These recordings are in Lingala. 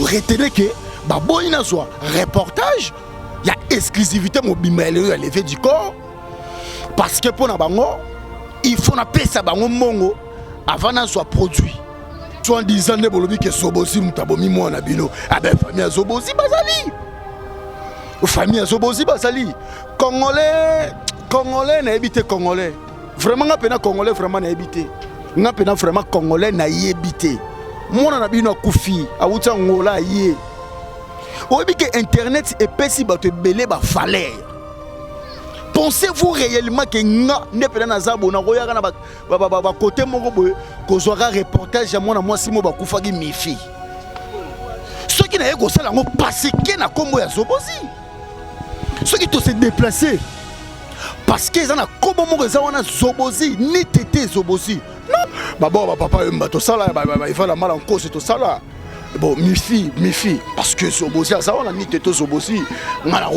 Donc retenez que baboyi nazwa reportage ya exclusivité mobimba ya lelo ya levée du corps parce que mpo na bango il faut napesa bango mbongo avant nazwa produit. Soit disant nde bolobi ke Zobozi moto abomi mwana bino, abe famille ya Zobozi bazali, famille ya Zobozi bazali. Congolais, congolais nayebi te, congolais vraiment nga mpena, congolais vraiment nayebi te, nga mpena vraiment congolais nayebi te. Mwana na bino akufi, awuti Angola, ye oyebi ke internet epesi bato ebele bavaleur. Pensez-vous réellement ke nga nde mpena naza bo nakoyaka na bakote moko boye kozwaka reportage ya mwana mwasi mo bakufaki mifi? Soki naye kosala yango parce ke na nkombo ya Zobozi, soki tose déplace parce que eza na nkombo moko eza wana Zobozi, ni tete Zobozi non. Babor bapapa Yemba tosala, efala mala nkosi tosala bon mifi mifi parce que Zobozi aza wana, ni tete Zobozi, nga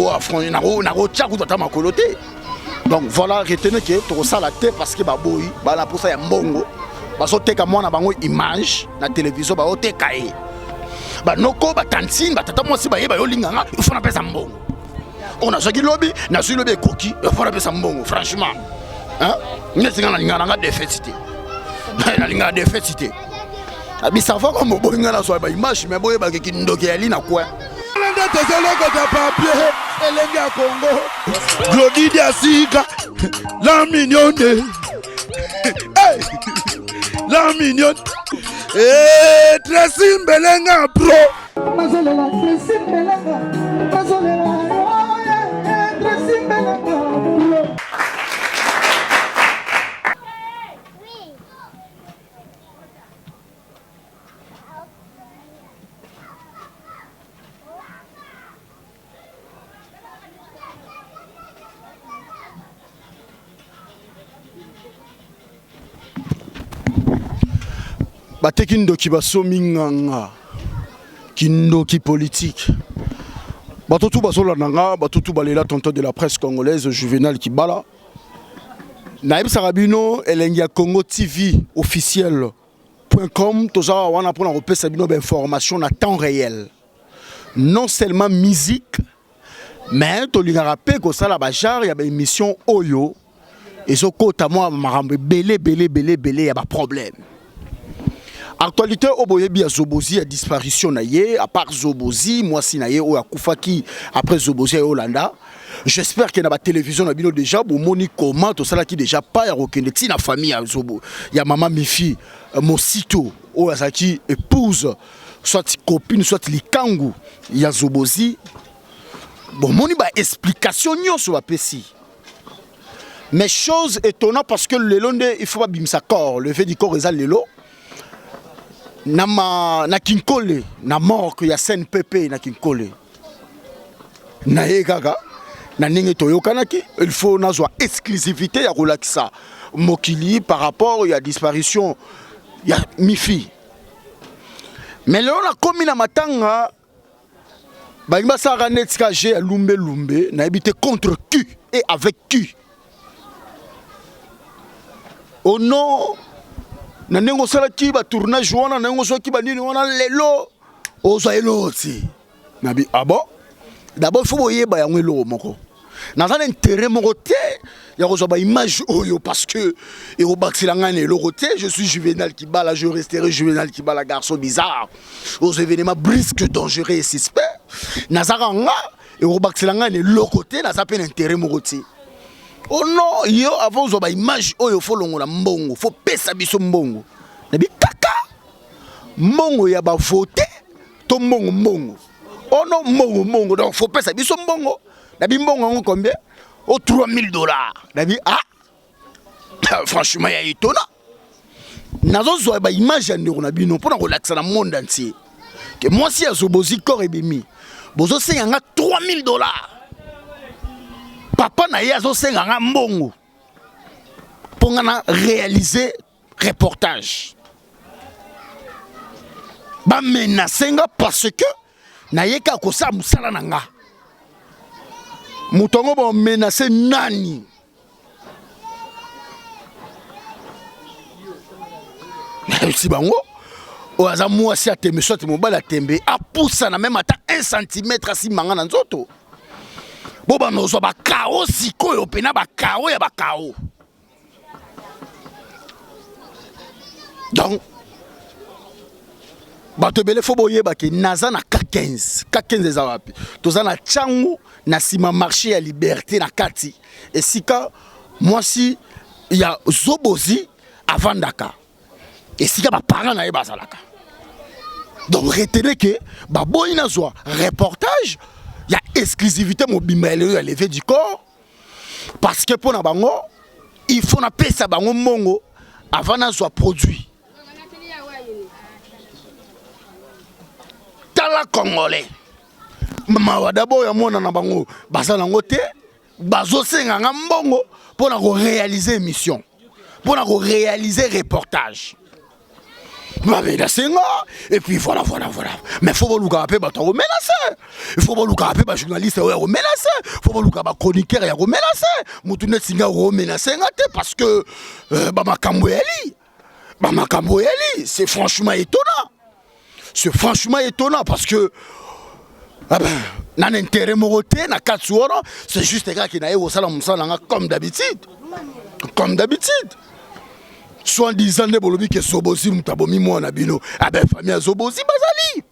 nakotya kutu ata makolo te. Donc voilà, retenez ke tokosala te parce que baboyi, bana posa ya mbongo, bazoteka mwana bango image na télévision, bazoteka ye. Banoko, batantine, batata mwasi bayeba yolinganga, il faut napesa mbongo oyo nazwaki lobi, nazwi lobi ekoki, il faut napesa mbongo. Franchement, neti nga nalingaka nanga défaite te, nalingaka défaite te. Abisava comme boyi nga nazwa baimage, mais boyebaka kindoki yali na coin. Nde tozolokota papier elenge ya Kongo, Glodi Diasika, la mignonne, hey! La mignonne, hey, Tracy Mbelenga pro. Nazolela Tracy Mbelenga, nazolela, oh, yeah, yeah, Tracy Mbelenga pro. Bateki ndoki, basomi nganga, kindoki politique. Bato tu bazolanda nga, bato tu balela tonton de la presse congolaise Juvenal Kibala. Nayebisaka bino, Elengi ya Congo TV officiel com, toza wana mpona kopesa bino bainformation na temps réel, non seulement musique, mais tolingaka mpe kosala bagenre ya baémission oyo ezokota mwa makambo ebele ebele ebele ebele ya baproblème. Actualité oyo boyebi ya Zobozi, ya disparition na ye, à part Zobozi, mwasi na ye oyo akufaki après Zobozi ya Olanda, j'espère que na batélévision na bino déjà bomoni comment tosalaki déjà pas ya kokende ntina famille ya Zobo, ya mama Mifi Mosito oyo azalaki épouse, soit copine, soit likangu ya Zobozi. Bomoni baexplication nyonso bapesi. Mais chose étonnant, parce que lelo nde il faut babimisa corps, levée du corps eza lelo na, ma, na Kinkole, na morgue ya CNPP na Kinkole. Na ye kaka na ndenge toyokanaki, il faut nazwa exclusivité ya kolakisa mokili par rapport ya disparition ya Mifi. Mais lelo nakomi na matanga, balingi basalaka neti ka jeu ya lumbe lumbe, nayebi te contre qui et avec qui. Au nom na ndenge osalaki batournage wana, na ndenge ozwaki banini wana, lelo ozwa eloko ti nabi. Ah bon, d'abord il faut boyeba yango eloko moko: naza na intérêt moko te ya kozwa baimage oyo parce que ekobakisela ngai na eloko te. Je suis Juvenal Kibala, je resterai Juvenal Kibala, garçon bizarre aux événements brusques, dangereux et suspect. Nazaka nga, ekobakisela ngai na eloko te, naza mpe na intérêt moko te. Oh non, yo avant ozwa baimage oyo, faut longola mbongo, faut pesa biso mbongo. Nabi kaka mbongo ya bavote to mbongo mbongo? Oh non, mbongo mbongo. Donc faut pesa biso mbongo. Nabi mbongo yango combien? O 3000 $. Nabi ah, franchement ya etona, nazozwa baimage ya ndeko na bino mpona kolakisa na monde entier ke mwasi ya Zobozi, corps ebimi, bozosenga nga 3000 $. Papa na ye azosenga nga mbongo mpo nga na réaliser reportage. Bamenace nga parce que naye kaka kosala mosala na nga. Moto yango bamenace nani? Nayebisi bango. Oyo aza mwasi ya tembe soit mobali ya tembe apusana meme ata 1 cm asimba nga na nzoto. Bobanda kozwa bakao sikoyo mpena bakao ya bakao. Donc bato ebele fo boyeba ke naza na K15. K15 eza wapi? Toza na Tshangu na nsima marché ya Liberté na kati, esika mwasi ya Zobozi avandaka, esika ba parents na ye bazalaka. Donc retenez que baboyi nazwa reportage ya exclusivité mobimba ya lelo ya levée du corps parce que mpo na bango il faut napesa bango mbongo avant nazwa produit. Tala congolais mawa d'abord ya mwana na bango baza nango te, bazosenga nga mbongo mpo na koréaliser émission, mpo na koréaliser reportage. Bamenace nga et puis voilà voilà voilà. Mais faut bolukaka mpe bato ya komenace, il faut bolukaka mpe bajournaliste oyo ya komenace, faut bolukaka bachroniqueur ya komenace. Motu neti nga okomenace nga te parce que bamakambo eyali, bamakambo eyali, c'est franchement étonnant. C'est franchement étonnant parce que ah ben, nana intérêt moko te na kati wana, c'est juste kaka na ye kosala mosala na nga comme d'habitude, comme d'habitude. Soit disant nde bolobi ke Zobozi moto abomi mwana bino, ah ben famille ya Zobozi bazali,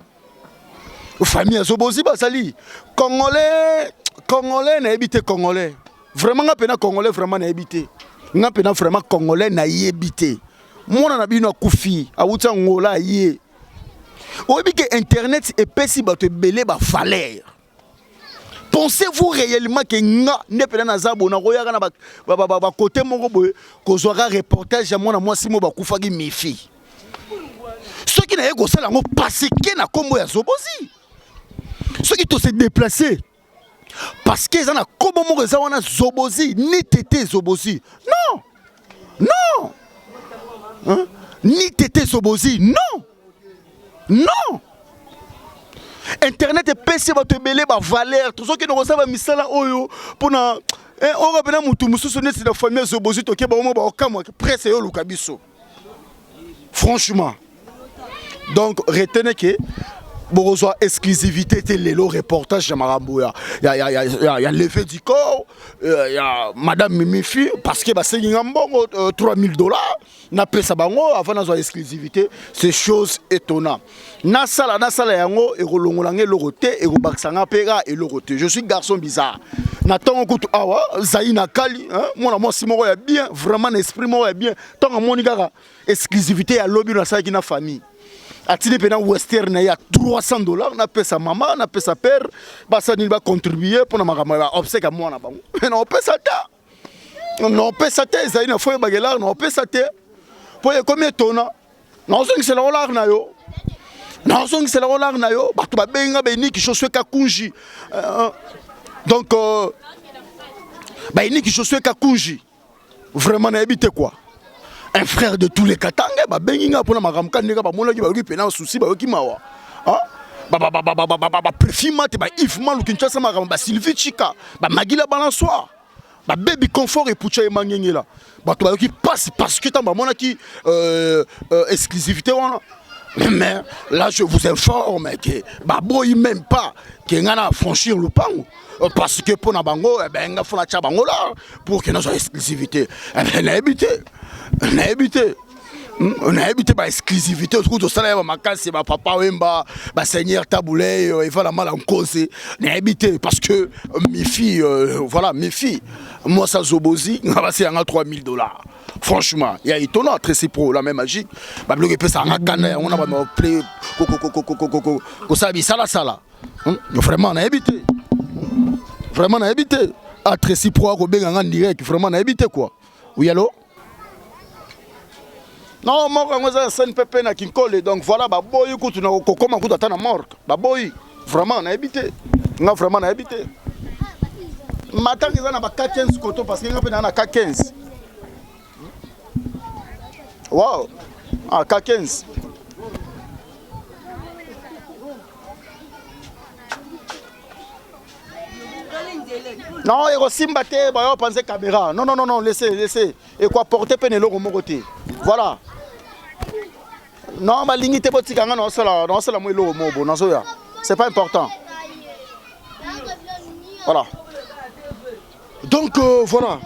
famille ya Zobozi bazali. Congolais, congolais nayebi te, congolais vraiment nga mpena congolais vraiment nayebi te, nga mpena vraiment congolais nayebi te. Mwana na bino akufi, awuti Angola aye. Oyebi ke internet epesi bato ebele ba valeur. Pensez-vous réellement que nga nde pena naza bo nakoyaka na ba côté moko boye kozwaka reportage ya mwana mwasi mo bakufaki mifi. Soki naye kosala yango parce que na kombo ya Zobozi. Soki to se déplacer parce que eza na kombo moko eza wana Zobozi ni tete Zobozi. Non. Non. Hein? Ni tete Zobozi. Non. Non. Internet epesi bato ebele ba valeur. Tozokende kosala misala oyo mpona oyo pena mutu mosusu neti na famille Zobozi toke bango mo baokamwa presse eyo luka biso. Franchement. Donc retenez que bokozwa exclusivité te lelo reportage ya makambo ya ya ya ya ya, ya levée du corps ya madame Mimifi parce que basengi nga mbongo 3000 $ napesa bango avant nazwa exclusivité. C'est chose étonnant. Nasala nasala yango ekolongola nga eloko te, ekobakisa nga mpe kaka eloko te. Je suis garçon bizarre na ntongo kutu awa zai na kali, hein, mwana mwasi moko ya bien vraiment na esprit moko ya bien. Ntongo amoni kaka exclusivité ya lobi nasalaki na famille, atindi mpena western na ye ya 300 $, napesa mama, napesa père, basala nini, bacontribue mpona makambo ya baobsèques ya mwana bango. Na opesa te, na opesa te, ezali na fo oyebaka na opesa te mpo ekomi etona. Nazongisela ngo lare na yo, nazongisela ngo lare na yo. Bato babenga baeniki Josue Kakunji, donc baeniki Josue Kakunji vraiment nayebi te quoi, un frère de tous les Katanga babengi nga mpona makambo ka ndenge bamonaki, bayoki mpena susi, bayoki mawa, baprefima te, ba Yves Malu Kinshasa, makambo ba Sylvie Chika, bamagila balansoir, babebi confort epucha ye mangengela. Bato bayoki pasi parce que ntango bamonaki exclusivité wana. Mais là je vous informe que baboyi même pas ke nga na franchir lupango parce que mpo na bango eh ben nga fona tia bango là pour que nazwa exclusivité. Eh ben, nayebi te, nayebi te, nayebi te. Baexclusivité soki tosala ya bamakasi, bapapa Wemba, baseigneur Tabuley, evala mala nkosi, nayebi te parce que mifi voilà, mifi mwasi azobozi nga basi yanga 3000 $. Franchement ya étonnant. Tracy Pro la même magique, babiloko epesaka nga kanda yango na bano kosala bisalasala. Vraiment nayebi te, vraiment nayebi te. A Tracy Pro akobenga nga direct, vraiment nayebi te quoi. Oui, allo? Non, moko yango eza na CNPP na Kinkole. Donc voilà, baboyi kutu na kokoma kutu ata na morgue baboyi. Vraiment nayebi te, nga vraiment nayebi te. Matanga eza na ba K15 koto parce que nga mpe naa na K15. Wow, ah, K15. Non, ekosimba te, bayo panze caméra. Non, non, non, non, laissez, laissez. Ekoapporte mpe na eloko moko te. Voilà. Non, balingi te, botika nga naosala naosala mwa eloko moko bo nazoya, c'est pas important. Voilà, donc voilà.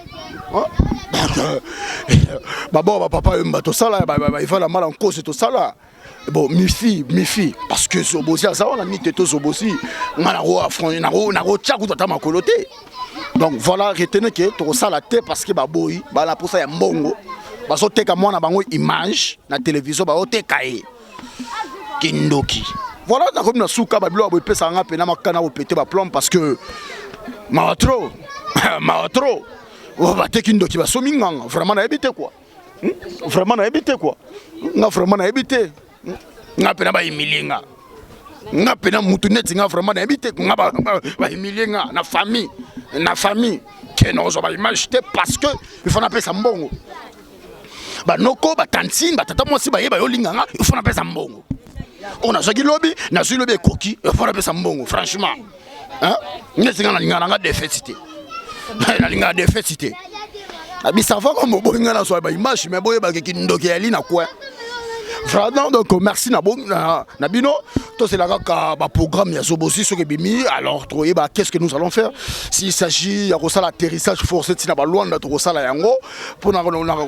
Babor bapapa yemba tosala evala mala nkosi tosala bon mifi mifi, parce que Zobozi aza wana mite to Zobozi nga nakotya kutu ata makolo te. Donc voilà, retenez que tokosala te parce que baboyi, bala posa ya mbongo, bazoteka mwana bango image na télévision, bazoteka ye kindoki. Voilà, nakomi na suka. Babiloko boye epesaka nga mpena makana kopete baplombe, parce que mawa trop, mawa trop. Bateki ndoki, basomi nganga. Vraiment nayebi te quoi, Vraiment nayebi te quoi. Nga vraiment nayebi te. Nga mpena bahumilie nga, nga mpena mutu neti nga, vraiment nayebi te. Nga bahumilie nga na famille, na famille ke nakozwa baimage te parce que il faut napesa mbongo. Banoko, batantine, batata mwasi bayeba yolinga nga, il faut napesa mbongo. Oyo nazwaki lobi, nazwi lobi ekoki, il faut napesa mbongo. Franchement, neti nga nalingaka nanga défaite te, nalingaka défaite te. Abisava comme boyi nga nazwa baimage, mais boyebaki kindoki yali na coin. Vraiment, donc merci na, na, na bino. Tozela kaka baprogramme ya Zobozi. Soki ebimi, alors toyeba qu'est ce que nous allons faire. S'il s'agit ya kosala atterrissage forcé ntina balwanda, tokosala yango mpona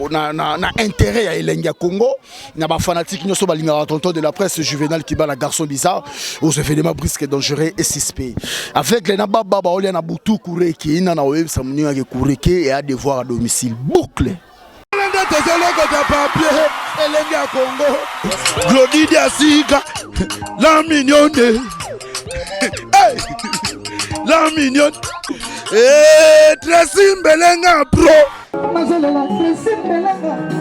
na, na, na intérêt ya elengi ya Congo, na bafanatike nyonso balingaka tonton de la presse Juvenal Kibala, garçon bizarre aux événements brusques, dangereux et suspect avec le na baba baolia na butu kureke ina na oyebisa moninga kureke et à devoir à domicile boucle. Nde tozolokota papier elenge ya Congo, Glodidi ya sika, la mignonne, hey! La mignonne, hey, Tracy Mbelenga pro. Nazolela Tracy Mbelenga.